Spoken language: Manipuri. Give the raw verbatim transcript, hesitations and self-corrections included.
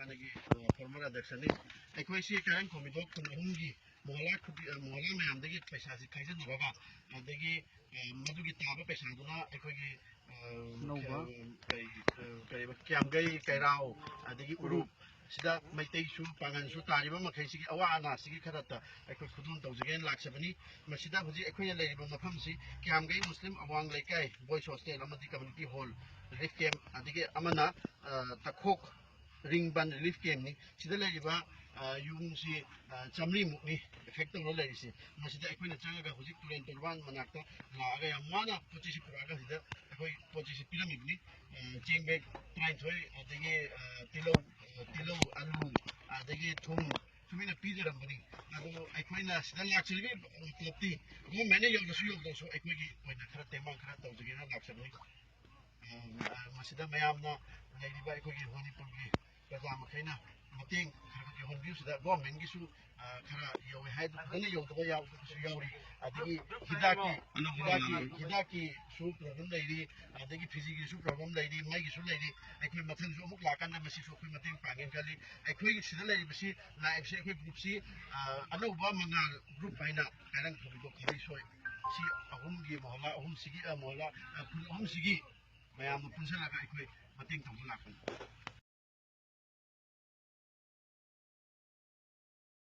ꯍꯥꯟꯅꯒꯤ ꯐꯣꯔꯃꯔ ꯑꯗ꯭ꯌꯛꯁꯅꯤ꯫ ꯑꯩꯈꯣꯏꯁꯤ ꯀꯥꯏꯔꯪ ꯈꯣꯝꯃꯤꯗꯣ ꯈꯨꯟ ꯑꯍꯨꯝꯒꯤ ꯃꯣꯍꯂꯥ ꯈꯨꯗꯤ- ꯃꯣꯍꯂꯥ ꯃꯌꯥꯝꯗꯒꯤ ꯄꯩꯁꯥꯁꯤ ꯈꯥꯏꯖꯤꯟꯅꯔꯒ, ꯑꯗꯒꯤ ꯃꯗꯨꯒꯤ ꯇꯥꯕ ꯄꯩꯁꯥꯗꯨꯅ ꯑꯩꯈꯣꯏꯒꯤ ꯑ, ꯑꯅꯧꯕ ꯀꯔꯤ, ꯀꯔꯤ, ꯀꯔꯤꯕ, ꯀꯤꯌꯥꯝꯒꯩ, ꯀꯩꯔꯥꯎ, ꯑꯗꯒꯤ ꯎꯔꯨꯞ, ꯁꯤꯗ ꯃꯩꯇꯩꯁꯨ ꯄꯥꯉꯟꯁꯨ ꯇꯥꯔꯤꯕ ꯃꯈꯩꯁꯤꯒꯤ ꯑꯋꯥ ꯑꯅꯥꯁꯤꯒꯤ ꯈꯔꯇ ꯑꯩꯈꯣꯏ ꯈꯨꯗꯣꯜ ꯇꯧꯖꯒꯦꯅ ꯂꯥꯛꯆꯕꯅꯤ꯫ ꯃꯁꯤꯗ ꯍꯧꯖꯤꯛ ꯑꯩꯈꯣꯏꯅ ꯂꯩꯔꯤꯕ ꯃꯐꯝꯁꯤ ꯀꯤꯌꯥꯝꯒꯩ ꯃꯨꯁꯂꯤꯝ ꯑꯋꯥꯡ ꯂꯩꯀꯥꯏ ꯕꯣꯏꯁ ꯍꯣꯁꯇꯦꯜ ꯑꯃꯗꯤ ꯀꯝꯃ꯭ꯌꯨꯅꯤꯇꯤ ꯍꯣꯜ, ꯔꯤꯂꯤꯐ ꯀꯦꯝꯞ, ꯑꯗꯒꯤ ꯑꯃꯅ ꯑ, ꯇꯈꯣꯛ ꯔꯤꯡꯕꯟ ꯔꯤꯂꯤꯐ ꯀꯦꯝꯞꯅꯤ꯫ ꯁꯤꯗ ꯂꯩꯔꯤꯕ ꯑ, ꯌꯨꯝꯁꯤ ꯑ, ꯆꯥꯃꯔꯤꯃꯨꯛꯅꯤ ꯑꯦꯐꯦꯛ ꯇꯧꯔ ꯂꯩꯔꯤꯁꯤ꯫ ꯃꯁꯤꯗ ꯑꯩꯈꯣꯏꯅ ꯆꯪꯉꯒ ꯍꯧꯖꯤꯛ ꯇꯨꯔꯦꯟ ꯇꯣꯔꯕꯥꯟ ꯃꯅꯥꯛꯇ ꯂꯥꯛꯑꯒ ꯌꯥꯝ ꯋꯥꯅ ꯄꯣꯠ ꯆꯩꯁꯤ ꯄꯨꯔꯛꯑꯒ ꯁꯤꯗ ꯑꯩꯈꯣꯏ ꯄꯣꯠ ꯆꯩꯁꯤ ꯄꯤꯔꯝꯃꯤꯕꯅꯤ꯫ ꯑ, ꯆꯦꯡ ꯕꯦꯒ ꯇꯔꯥꯅꯤꯊꯣꯏ, ꯑꯗꯒꯤ ꯑ, ꯇꯤꯜꯍꯧ, ꯑ, ꯇꯤꯜꯍꯧ, ꯑꯂꯨ, ꯑꯗꯒꯤ ꯊꯨꯝ, ꯁꯨꯃꯥꯏꯅ ꯄꯤꯖꯔꯝꯕꯅꯤ꯫ ꯑꯗꯨ ꯑꯩꯈꯣꯏꯅ ꯁꯤꯗ ꯂꯥꯛꯆꯔꯤꯕ ꯀ꯭ꯂꯕꯇꯤ ꯒꯣꯔꯃꯦꯟꯅ ꯌꯧꯗ꯭ꯔꯁꯨ ꯌꯧꯗ꯭ꯔꯁꯨ ꯑꯩꯈꯣꯏꯒꯤ ꯑꯣꯏꯅ ꯈꯔ ꯇꯦꯡꯕꯥꯡ ꯈꯔ ꯇꯧꯖꯒꯦꯅ ꯂꯥꯛꯆꯕꯅꯤ꯫ ꯑ, ꯃꯁꯤꯗ ꯃꯌꯥꯝꯅ ꯂꯩꯔꯤꯕ ꯑꯩꯈꯣꯏꯒꯤ ꯃꯅꯤꯄꯨꯔꯒꯤ ꯄ꯭ꯔꯖꯥ ꯃꯈꯩꯅ ꯃꯇꯦꯡ ꯈꯔ ꯈꯔ ꯌꯧꯍꯟꯕꯤꯌꯨ꯫ ꯁꯤꯗ ꯒꯣꯔꯃꯦꯟꯒꯤꯁꯨ ꯑ, ꯈꯔ ꯌꯧꯋꯦ ꯍꯥꯏꯗꯨ ꯐꯖꯅ ꯌꯧꯗꯕ ꯌꯥꯎꯕꯁꯨ ꯌꯥꯎꯔꯤ꯫ ꯑꯗꯒꯤ ꯍꯤꯗꯥꯛꯀꯤ, ꯍꯤꯗꯥꯛꯀꯤ, ꯍꯤꯗꯥꯛꯀꯤꯁꯨ ꯄ꯭ꯔꯣꯕ꯭ꯂꯦꯝ ꯂꯩꯔꯤ, ꯑꯗꯒꯤ ꯐꯤꯖꯤꯒꯤꯁꯨ ꯄ꯭ꯔꯣꯕ꯭ꯂꯦꯝ ꯂꯩꯔꯤ, ꯃꯩꯒꯤꯁꯨ ꯂꯩꯔꯤ꯫ ꯑꯩꯈꯣꯏ ꯃꯊꯪꯁꯨ ꯑꯃꯨꯛ ꯂꯥꯛꯀꯥꯟꯗ ꯃꯁꯤꯁꯨ ꯑꯩꯈꯣꯏ ꯃꯇꯦꯡ ꯄꯥꯡꯒꯦꯅ ꯈꯜꯂꯤ꯫ ꯑꯩꯈꯣꯏꯒꯤ ꯁꯤꯗ ꯂꯩꯔꯤꯕꯁꯤ, ꯂꯥꯛꯏꯕꯁꯤ ꯑꯩꯈꯣꯏ ꯒ꯭ꯔꯨꯞꯁꯤ, ꯑ, ꯑꯅꯧꯕ ꯃꯉꯥꯜ ꯒ꯭ꯔꯨꯞ ꯍꯥꯏꯅ ꯀꯥꯏꯔꯪ ꯊꯧꯕꯤꯗꯣ ꯈꯕꯤꯁꯣꯏ, ꯁꯤ ꯑꯍꯨꯝꯒꯤ ꯃꯣꯍꯂꯥ ꯑꯍꯨꯝꯁꯤꯒꯤ, ꯑ, ꯃꯣꯍꯂꯥ, ꯑ, ꯈꯨꯟ ꯑꯍꯨꯝꯁꯤꯒꯤ ꯃꯌꯥꯝꯗꯨ ꯄꯨꯟꯁꯤꯜꯂꯒ ꯑꯩꯈꯣꯏ ꯃꯇꯦꯡ ꯇꯧꯕ ꯂꯥꯛꯄꯅꯤ꯫